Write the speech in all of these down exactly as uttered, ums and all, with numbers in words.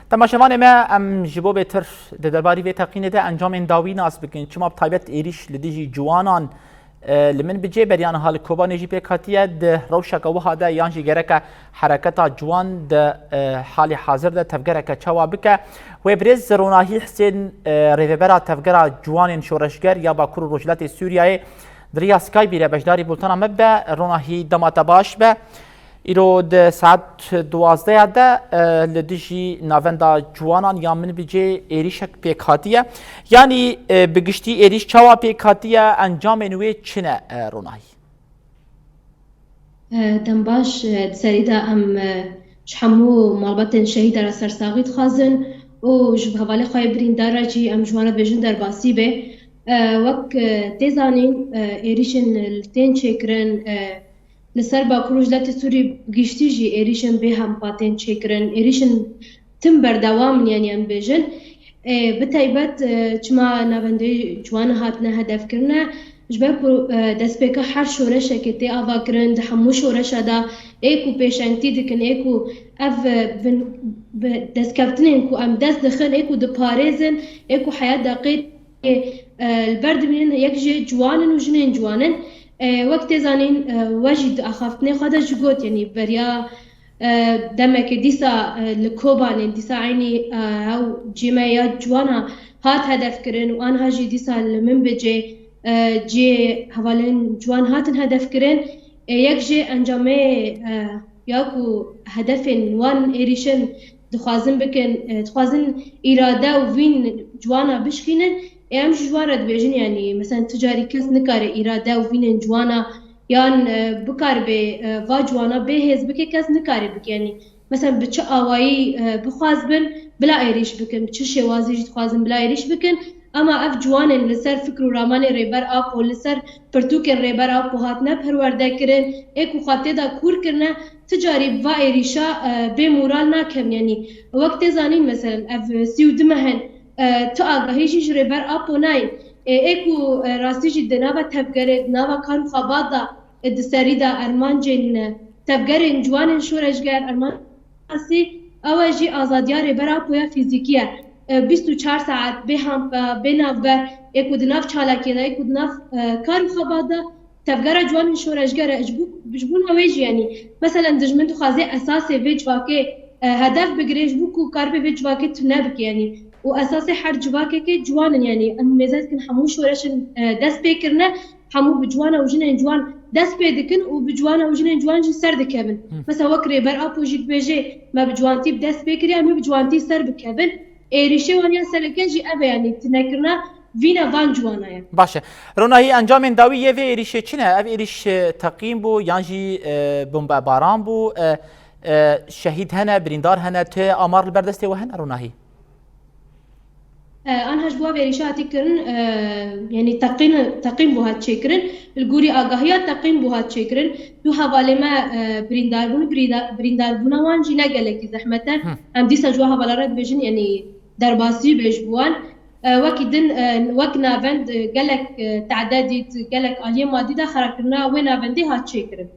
Temaşevanê me, em ji bo bêtir di derbarî vê teqînê de encamên dawî nas bikin. Çima bi taybet êrîş li dijî ciwanan, e, li Minbicê beriya niha li Kobanê jî pêk hatiye, di rewşeke wiha de yan jî gereke hereketa ciwan di, e, halê hazir de tevgereke çawa bike? Wê birêz Ronahî Hisên, e, rêvebera Tevgera Ciwanên Şoreşger ya Bakur û Rojhilatê Sûriyeyê di riya Skype'î re beşdarî bultena me bibe. Ronahî, dema te baş be. Îro di saet duwazdeh de, e, li dijî navenda ciwanan ya Minbicê êrîşek pêk hatiye. Yanî, e, bi giştî êrîş çawa pêk hatiye, encamên wê çi ne, e, Ronahî? E, dem baş, e, di serî de em, e, ji hemû malbatên şehîda re sersaxî dixwazin û ji hevalê xwe yê birîndar re jî em ji wan re dibêjin derbasî be. E, wek, e, tê zanîn, e, êrîşên li tên çêkirin, e, li ser Bakur û Rojhilatê Sûrî bi giştî jî êrîşên bêhempa tên çêkirin, êrîşên tim berdewam in, yanî em bêjin. Ê, bi taybet, e, çima navendeyê ciwanan hatine hedefkirine, ji ber ku, e, destpêka her şoreşekê tê avakirin, di hemû şoreşa de ê ku pêşengtî dikin, ê ku ev, e, bin, bi destkeftinên ku em dest dixin, ê ku diparêzin, ê ku heyat deqê, e, li ber dimînin yek jê ciwan in û jinên ciwan in. E, wek tê zanîn, e, we jî di axaftinê xwe de jî got, yanî beriya, e, demekê dîsa, e, li Kobanê, dîsa eynî, e, ew cî me ya ciwana hat hedef kirin û anha jî dîsa li Minbicê, e, cî hevalên ciwan hatin hedef kirin. E, yek jê encamê, e, ya ku hedefên wan êrîşin dixwazin bikin, e, dixwazin îrade û vîn ciwana bişkînin, ê em ji wan re dibêjin, yanî, mesela, tu carî kes nikare îrade û vînên ciwana yan, e, bikaribe, e, va ciwana bê hêz bike, kes nikare bike. Yanî, mesela, bi çi awayî, e, bixwazbin bila êrîş bikin, bi çi şêwazî jî dixwazin bila êrîş bikin, ama ev ciwanên li ser fikr û ramanê Rêber Apo, li ser pirtûkên Rêber Apo hatine perwerdekirin, ê ku xwe tê de kûr kirine, ti carî bi va êrîşa, e, bê moral nakevin. Yanî, wek tê zanîn, mesela, ev sî û du meh in, e, tu agahî jî ji Rêber Apo nayên. E, ê ku, e, rastî jî di nava tevgerê, di nava kar û xebat de, e, di serî de armancên, e, tevgerên ciwanên şoreşger, armanc esasî, ew e jî azadiya Rêber Apo ya fîzîkî ye. E, bîst û çar saet bê hampe, bê navber, ê ku di nav çalakiyê de, ê ku di nav, e, kar û xebat de, tevgera ciwanên şoreşger e. Ji bo, ji bona wê jî, yanî, meselen, dijmin dixwaze esasê vê civakê, e, hedef bigire, ji bo ku karibe vê civakê tune bike, yanî, û esasê her civakekê ciwan in, yanî, em mêze dikin hemû şoreşin, e, dest pê kirine, hemû bi ciwana û jinên ciwan dest pê dikin û bi ciwana û jinên ciwan jî ser dikevin. Hı. Mesela, wek Rêber Apo jî dibêje, me bi ciwantî bi dest pê kiriye, em ê bi ciwantî ser bikevin. Êrîşê wan ya sereke jî ev e, yanî tunekirina vîna van ciwana ye. Baş e. Ronahî, encamên dawî yê vê êrîşê çi ne? Ev êrîş, e, teqîn bû yan jî, e, bombebaran bû? E, e, şehîd hene, birîndar hene, tu amar li ber destê we hene, Ronahî? E, anha ji bo ev êrîşa hatî kirin, e, yanî teqîn, teqîn bû hat çêkirin. Li gorî agahiya teqîn bû hat çêkirin. Du hevalê me, e, birîndar bûn, birîda-, birîndarbûna wan jî ne gelekî zehmet e. Hı. Em dîsa ji we hevala re dibêjin, yanî derbasî be ji bo wan. E, wekî din, e, wek navend, e, gelek, e, tade dît, gelek aliyê madî de xerakirina wê navendê hat çêkirin.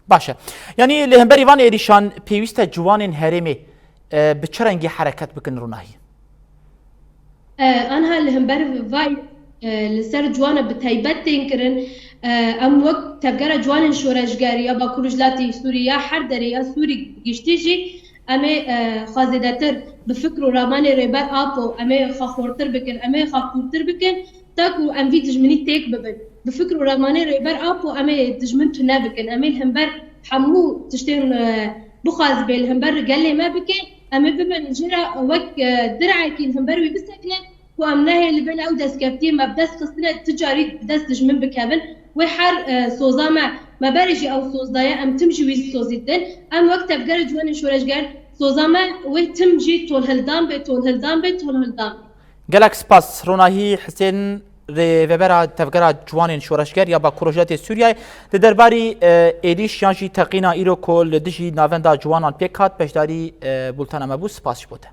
Baş e. Yanî li hemberî van êrîşan pêwîst e ciwanên herêmê, e, bi çi rengî hereket bikin, Ronahî? E, anha li hember vay, e, li ser ciwana bi taybet tên kirin, e, em wek tevgera ciwanên şoreşger ya Bakur û Rojhilatê Sûrî ya her derê ya Sûrî giştî jî em ê, e, xwe zêdetir bi fikr û ramanê Rêber Apo em ê xwe xortir bikin, em ê xwe kûrtir bikin, ta ku em vî dijminî têk bibin. Bi fikr û ramanê Rêber Apo em ê dijmin tune bikin. Em ê li hember hemû tiştên, e, bixwazibê li hember gelê me bike. Em ê bibin jê re wek, e, dir'ekî li hember wî bisekinin ku em nehêlibin ew destkeftiyê me bi dest xistine ti carî bi dest dijmin bikevin. Wê her, e, soza me, me berê jî ew soz daye, em tim jî wî sozî didin. Em wek tevgera ciwanên şoreşger soza me wê tim jî tolhildan be, tolhildan be, tolhildan be. Gelek spas. Ronahî Hisên, rêvebera Tevgera Ciwanên Şoreşger ya Bakur Rojhilatê Sûriyeyê, di derbarî, e, êrîş yan jî teqîna îro ku li dijî navenda ciwanan pêk hat, beşdarî, e, bultena me bû. Spas ji bo te.